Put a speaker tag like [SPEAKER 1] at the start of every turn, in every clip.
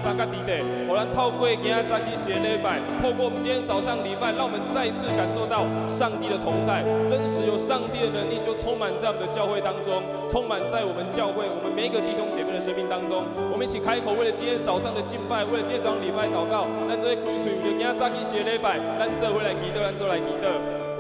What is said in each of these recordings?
[SPEAKER 1] 助佮伫地，予咱透過今仔早起時的禮拜，透過我們今天早上禮拜，讓我們再次感受到上帝的同在，真實有上帝的能力就充滿在我們的教會當中，充滿在我們教會我們每一個弟兄姐妹的生命當中。我們一起開口，為了今天早上的敬拜，為了今天早上禮拜禱告，咱做伙開喙，為著今仔早起時的禮拜，咱做伙來祈禱，咱做來祈禱。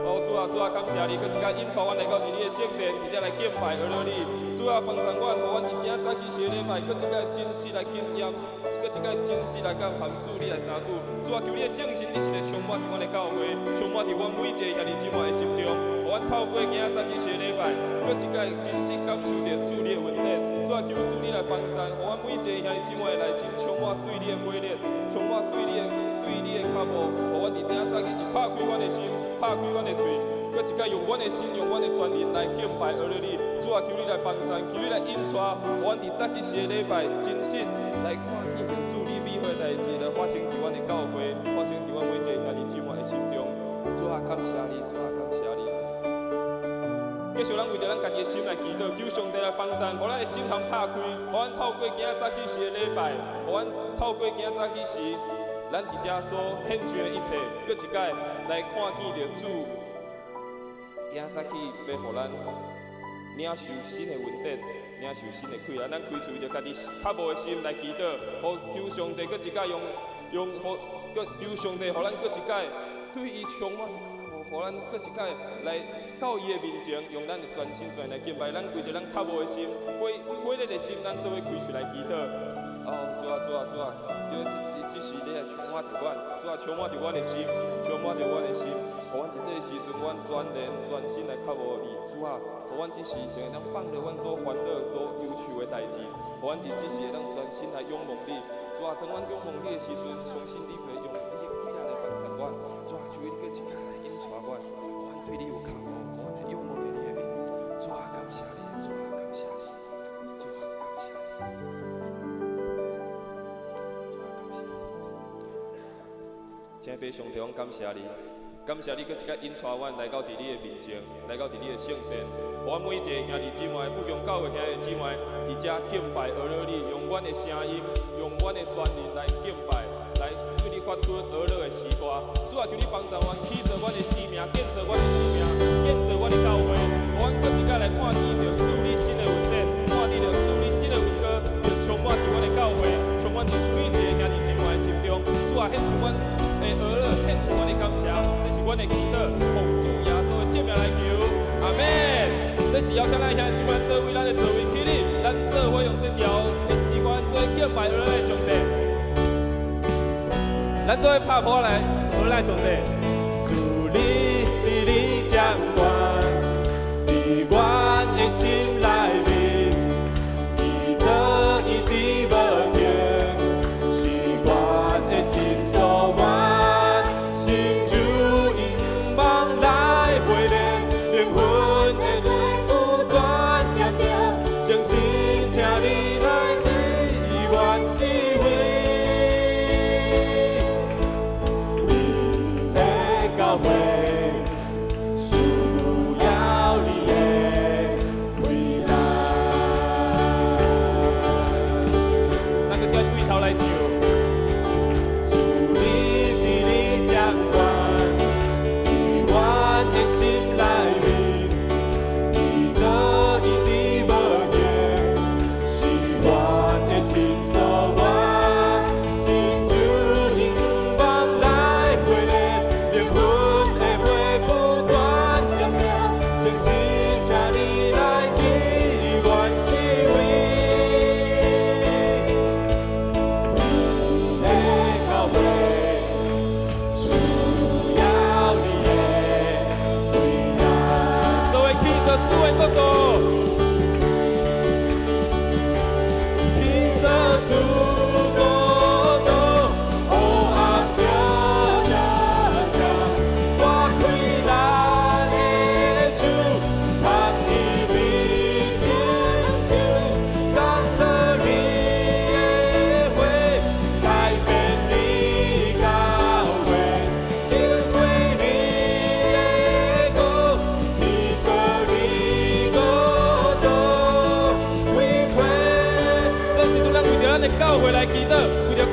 [SPEAKER 1] 哦，主啊，主啊，感謝你，閣一擺引帶阮來到佇你的聖殿，直接來敬拜阿羅你。主啊，幫助阮，予阮佇今仔早起時的禮拜，閣一擺真實來經驗，閣一擺真實來佮含主你來相拄。主啊，求你的聖神這時來充滿佇阮的教會，充滿佇阮每一个兄弟姊妹的心中，予阮透過今仔早起時的禮拜，閣一擺真實感受著主你的恩典。主啊，求主你來幫助，予阮每一个兄弟姊妹的內心充滿對你的火熱，充滿對你的渴慕，予阮佇今仔早起時拍開阮的心，拍開阮的喙，閣一擺用阮的心，用阮的全靈來敬拜阿羅你。主啊，求你來幫助，求你來引帶，予阮佇早起時的禮拜，真實來看見著主你美好的代誌來發生佇阮的教會，發生佇阮每一个兄弟姊妹的心中。主啊，感謝你，主啊，感謝你。繼續，咱為著咱家己的心來祈禱，求上帝來幫助，予咱的心通拍開，予咱透過今仔早起時的禮拜，予咱透過今仔早起時，咱佇遮所獻上的一切，閣一擺來看見著主今仔早起欲予咱領受新的恩典，領受新的氣力。咱開喙為著家己渴慕的心來祈禱，予求上帝閣一擺用用，予閣求上帝予咱閣一擺對伊充滿，予咱閣一擺來到伊的面前，用咱的全心全意來敬拜。咱為著咱渴慕的心、火火熱的心，咱做伙開喙來祈禱。哦，主啊，主啊，主啊，這這時你來充滿著阮，主啊，充滿著阮的心，充滿著阮的心，予阮佇這个時陣，阮全然全心來渴慕你。主啊，予阮這時會當放落阮所煩惱、所憂愁的代誌，予阮佇這時會當全心來仰望你。主啊，當阮仰望你的時陣，相信你會用你的氣力來幫助阮。主啊，求你閣一擺來引帶阮，予阮對你有渴慕，予阮來仰望著你的面。主啊，感謝你，主啊，感謝你，主啊，感謝你。主啊，感謝你。親愛的上帝，阮感謝你，感謝你閣一擺引帶阮來到佇你的面前，來到佇你的聖殿，予阮每一个兄弟姊妹、富強教會兄弟姊妹，佇遮敬拜阿羅你，用阮的聲音，用阮的全靈來敬拜，來對你發出阿樂的詩歌。主啊，求你幫助阮，起造阮的生命，建造阮的生命，建造阮的教會，予阮閣一擺來看見著主你新的恩典，看見著主你新的恩膏，就充滿佇阮的教會，充滿佇每一个兄弟姊妹的心中。主啊，獻上阮的阿樂，獻上阮的感謝，這是阮的祈禱，奉主耶穌的聖名來求，阿們。這是邀請咱兄弟姊妹做為咱的座位起立，咱做伙用這條的詩歌做敬拜阿樂的上帝。咱做伙拍鼓來阿樂上帝。主你佇你掌權，佇阮的心內面，伊倒一直無停，是阮的心所願。信主仰望來陪練，靈魂的禮不斷定定，相信請你來對阮四圍。你的教會，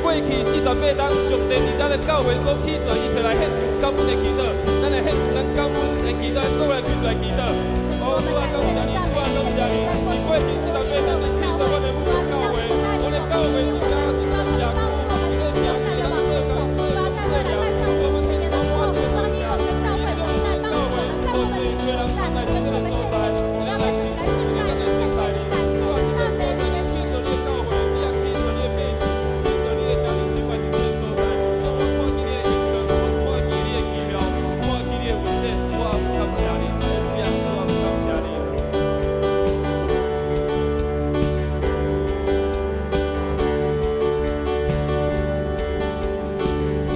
[SPEAKER 1] 過去48冬，上帝佇咱的教會所起做一切來獻上感恩的祈禱，咱來獻上咱感恩的祈禱，做來跪出來祈禱。哦，主啊，感謝你，主啊，感謝你，佇過去四十八冬，你起做阮的母教會，阮的教會佇遮佇這社區，這個社區咱做工做做了，我們去充滿這個教會，教會，予人來這個所在，咱來敬拜咱的上帝。主啊，你起做你的教會，你也起做你的百姓，起做你的家庭這塊佇這個所在，主，我看見你的榮光，我看見你的奇妙，看見你的恩典，主啊，感謝你，哈利路亞，主啊，感謝你。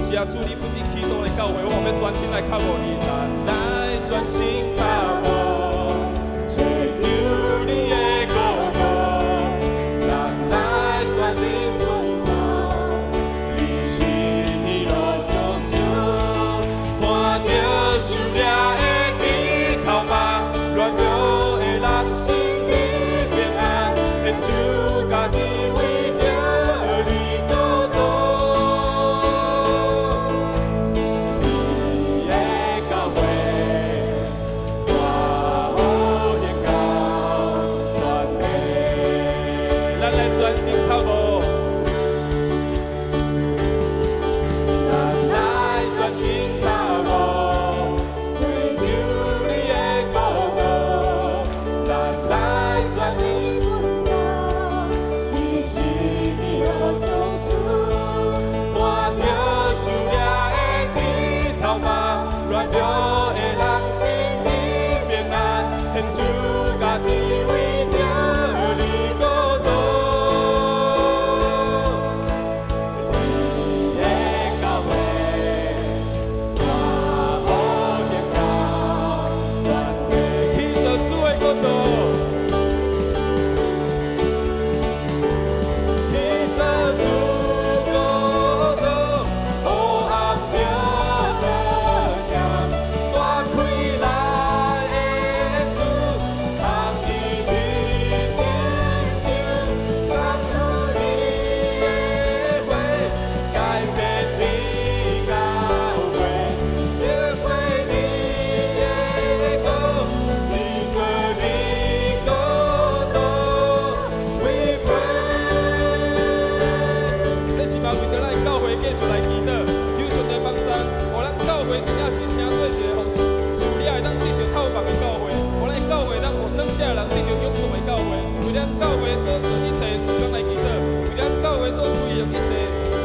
[SPEAKER 1] 是啊，主，你不止起做的教會，我們要專心來靠慕你，咱來專心靠慕，追求你的國度，咱來全力奔走，你是彼路上主，看著受掠的低頭目，軟弱的人心得平安，獻上家己為著你國度。你的教會，帶福音到全地。咱來專心靠慕，咱來專心靠慕，追求你的國度，咱來全力奔走，你是彼路上主，看著受掠的低頭目，軟弱的人心得平安，獻上家己為著你國度。你的教會，帶福音到全地，起做主的國度。起做主國度，黑暗著得勝，大開咱的主，通伊去拯救，降福你的話，改變你教會，約會你的國，起做你國度。We pray。這是嘛為著咱的教會繼續來祈禱，求上帝幫助，予咱教會真正是成做一個予受掠會當得著透望的教會，予咱的教會當予軟弱的人得著勇壯的教會，為咱教會所做一切的事工來祈禱，為咱教會所推行一切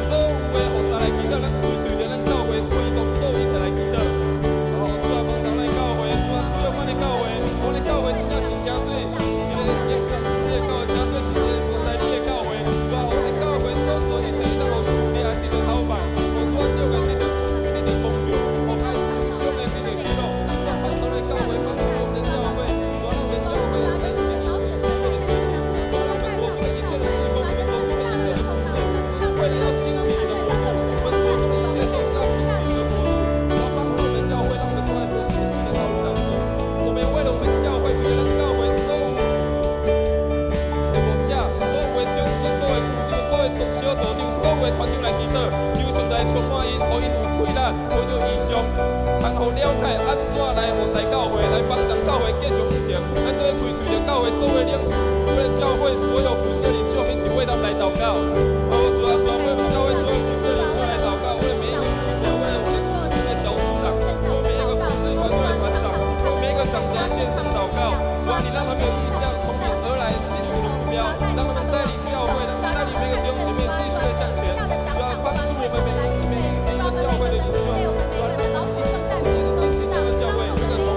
[SPEAKER 1] 所有的服侍來祈禱，咱規隨著咱教會推動所有一切來祈禱。哦，主啊，幫助咱的教會，主啊，使用阮的教會，予咱的教會真正是成做一個耶穌的教會，成做一個服侍你的教會。主啊，予咱的教會所做一切，當予受掠得著透望，予軟弱的得著剛強，予愛受傷的得著喜樂。主啊，幫助咱的教會，幫助我們的教會，主啊，讓我們的教會來行你心意的事情。主啊，讓我們所做的一切的事工，我們所做的一切的服侍，都是為了要興起你的國度。我們所做的一切都是要興起你的國度。主啊，幫助我們的教會，讓我們走在這個信心的道路當中。我們也為了我們教會，為了咱教會所有的牧者、所有的長執、所有的區長、所有的小組長、所有的團長來祈禱，求上帝充滿𪜶，予𪜶有氣力，予𪜶有異象，通予了解按怎來服侍教會，來幫助教會繼續往前。咱做伙開喙著教會所有的領袖，為了教會所有服侍的領袖，我們一起為他們來禱告。哦，主啊，主啊，為我們教會所有服侍的領袖來禱告，為了每一個牧者，為了我們的小組長，為每一個服侍團隊的團長，為每一個長者獻上禱告。主啊，你讓他們有異象，從你而來清楚的目標，讓他們帶領教會，讓他們帶領每個弟兄姐妹繼續的向前。主啊，幫助我們每一個教會的領袖，主啊，讓他們一起興起這個教會，有一個同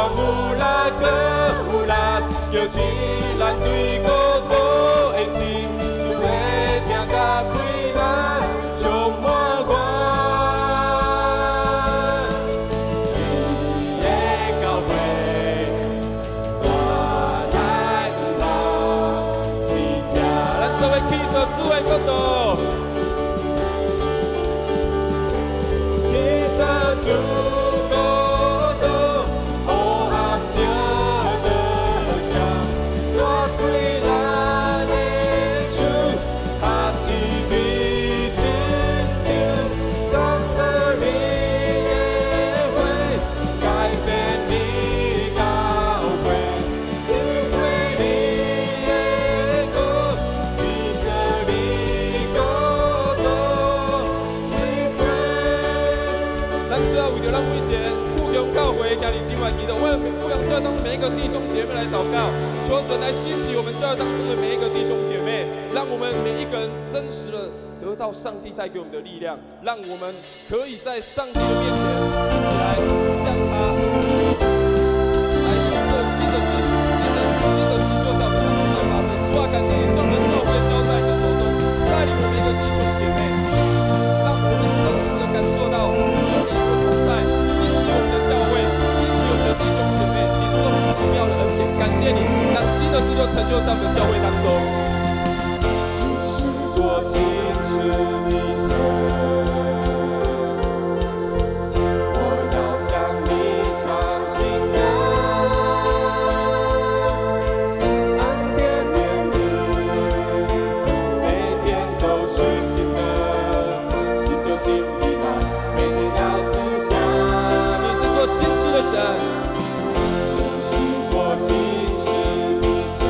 [SPEAKER 1] 有力，閣有力，叫醒咱對國度的心，主的疼佮氣力充滿我。你的教會煞來毋通伫這，咱做伙去做主的國度。去做主國度，黑暗著得勝，大開咱的手，合一為一場，感謝你的話，改變你教會，因為你的國，去做你國度，因為。咱主要為著咱每一个富強教會兄弟姊妹祈禱，為了富強教會當中每一個弟兄姐妹來禱告，求神來興起我們教會當中的每一個弟兄姐妹，讓我們每一個人真實的得到上帝帶給我們的力量，讓我們可以在上帝的面前一起來向他來做新的事，新的事就在我們當中來發生。主啊，感謝你將我們教會交在你的手中，帶領我們一個弟兄姐妹，讓我們真實的感受到有你的同在，興起我們的教會，興起我們的弟兄姐妹，進入這奇妙的恩典。感謝你，讓新的事就成就在我們的教會當中。你是做新事的神，我要向你唱新歌，恩典憐憫，每天都是新的，新酒新的愛，每天要賜下。你是做新事的神，你是做新事的神，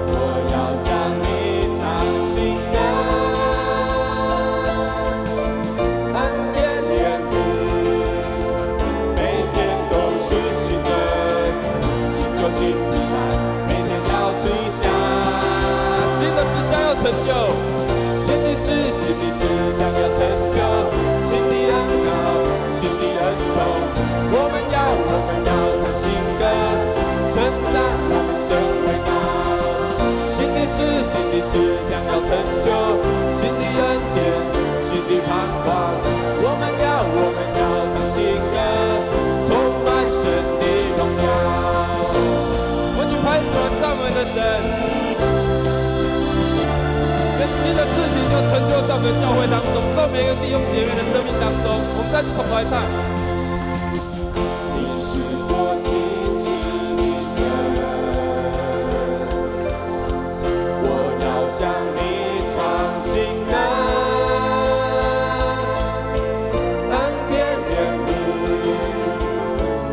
[SPEAKER 1] 我要向你唱新歌，恩典憐憫，每天都是新的，新酒新的愛，每天要賜下。新的事將要成就，新的事，新的事將要成就，新的恩膏，新的恩寵，我們要唱新歌，稱讚我們神為高。新的事，新的事將要成就，新的恩典，新的盼望，我們要唱新歌，充滿神的榮耀。我們去拍手讚美的神。願新的事情就成就在我們的教會當中，在每一個弟兄姐妹的生命當中。我們再次同來唱。你是做新事的神，我要向你唱新歌，恩典憐憫，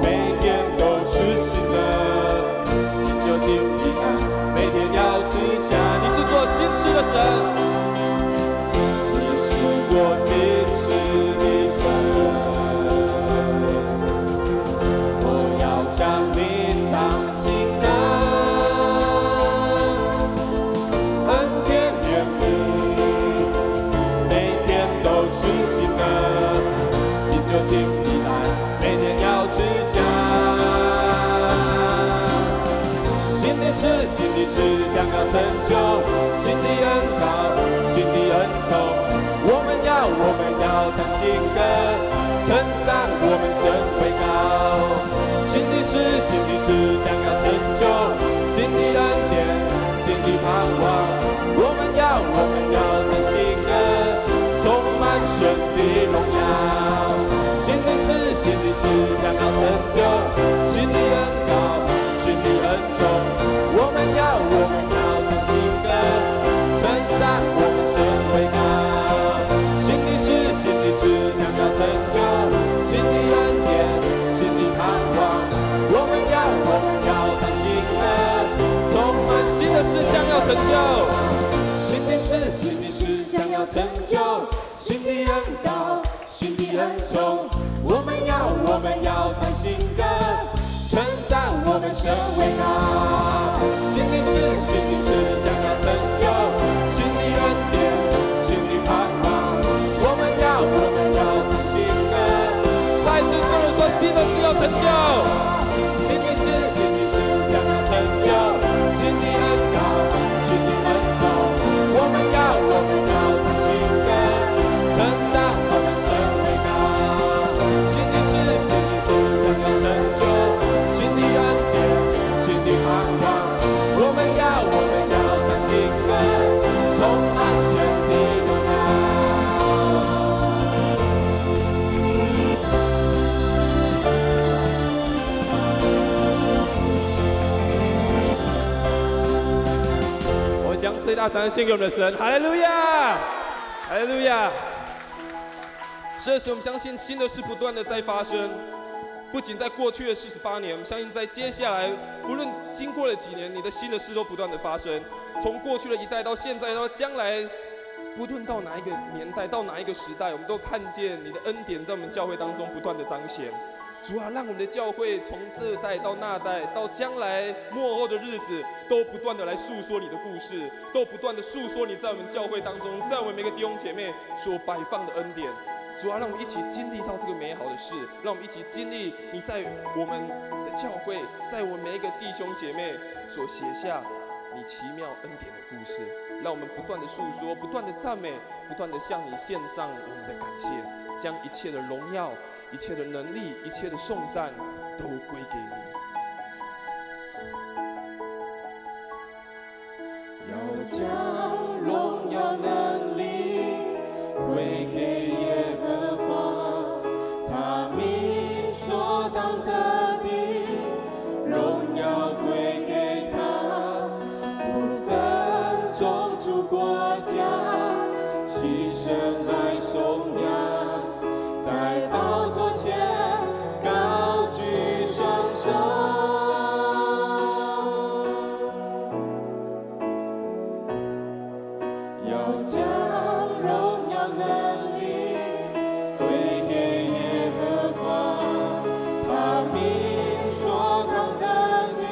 [SPEAKER 1] 每天都是新的，新酒新的愛，每天要賜下。你是做新事的神，你是做新事的神，我要向你唱新歌，恩典憐憫，每天都是新的，新酒新的愛，每天要賜下。新的事，新的事將要成就，新的恩膏，新的恩寵，我們要唱新歌，稱讚我們神為高。新的事，新的事將要成就，新的恩典，新的盼望，我們要唱新歌，充滿神的榮耀。新的事，新的事將要成就，新的恩膏，新的恩寵，我們要唱新歌，稱讚我們神為高。新的事，新的事將要成就，新的恩典，新的盼望，我們要唱新歌，充滿新的事將要成就。新的事，新的事將要成就，新的恩膏，新的恩寵，我們要唱新歌，稱讚我們神為高。新的事，新的事將要成就，新的恩典，新的盼望，我們要唱新歌，再次進入要成就，新的事，新的事將要成就，新的恩膏，新的恩寵，我們要唱新歌，稱讚我們神為高。新的事，新的事將要成就，新的恩典，新的盼望，我們要唱新歌，充滿神的榮耀。我們將最大掌聲獻給我們的神，哈利路亞，哈利路亞。這時，我們相信新的事不斷的在發生，不僅在過去的48年，我們相信在接下來，不論經過了幾年，你的新的事都不斷的發生。從過去的一代到現在到將來，不論到哪一個年代，到哪一個時代，我們都看見你的恩典在我們教會當中不斷的彰顯。主啊，讓我們的教會從這代到那代，到將來末後的日子，都不斷的來訴說你的故事，都不斷的訴說你在我們教會當中，在我們每個弟兄姐妹所擺放的恩典。主啊，讓我們一起經歷到這個美好的事，讓我們一起經歷你在我們的教會，在我們每一個弟兄姐妹所寫下你奇妙恩典的故事。讓我們不斷的訴說，不斷的讚美，不斷的向你獻上我們的感謝，將一切的榮耀、一切的能力、一切的頌讚都歸給你。要將榮耀能力歸給耶和華，他名所當得的榮耀歸給他，不分種族國家，齊聲來頌揚，在寶座前高舉雙手。要將榮耀能力歸給耶和華，他名所當得的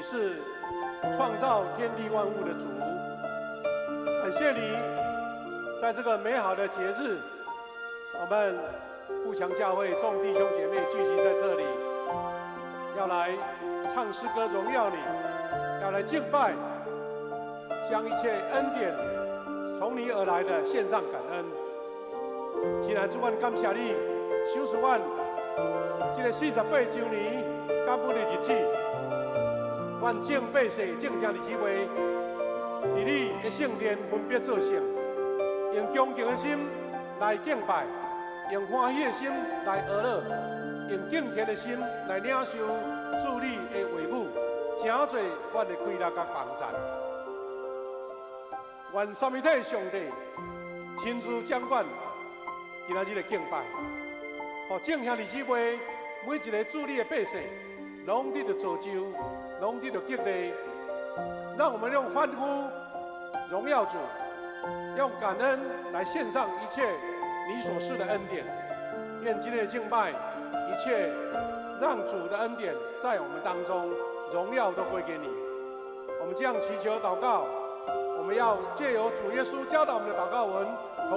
[SPEAKER 2] 是創造天地萬物的主，感謝你在這個美好的節日，我們富強教會眾弟兄姐妹聚集在這裡，要來唱詩歌榮耀你，要來敬拜，將一切恩典從你而來的獻上感恩。親愛的主，阮感謝你，賞賜阮這个48週年感恩的日子，阮眾百姓、眾兄弟姊妹，佇你的聖殿分別做聖，用恭敬的心來敬拜，用歡喜的心來呵咾，用敬虔的心來領受主你的話語，成做阮的氣力佮幫贊。願三位一體上帝親自掌管今仔日的敬拜，予眾兄弟姊妹每一个主你的百姓，攏得著造就，攏得著激勵，讓我們用歡呼榮耀主，用感恩來獻上一切你所賜的恩典。願今天的敬拜，一切讓主的恩典在我們當中，榮耀都歸給你。我們這樣祈求禱告，我們要借由主耶穌教導我們的禱告文，同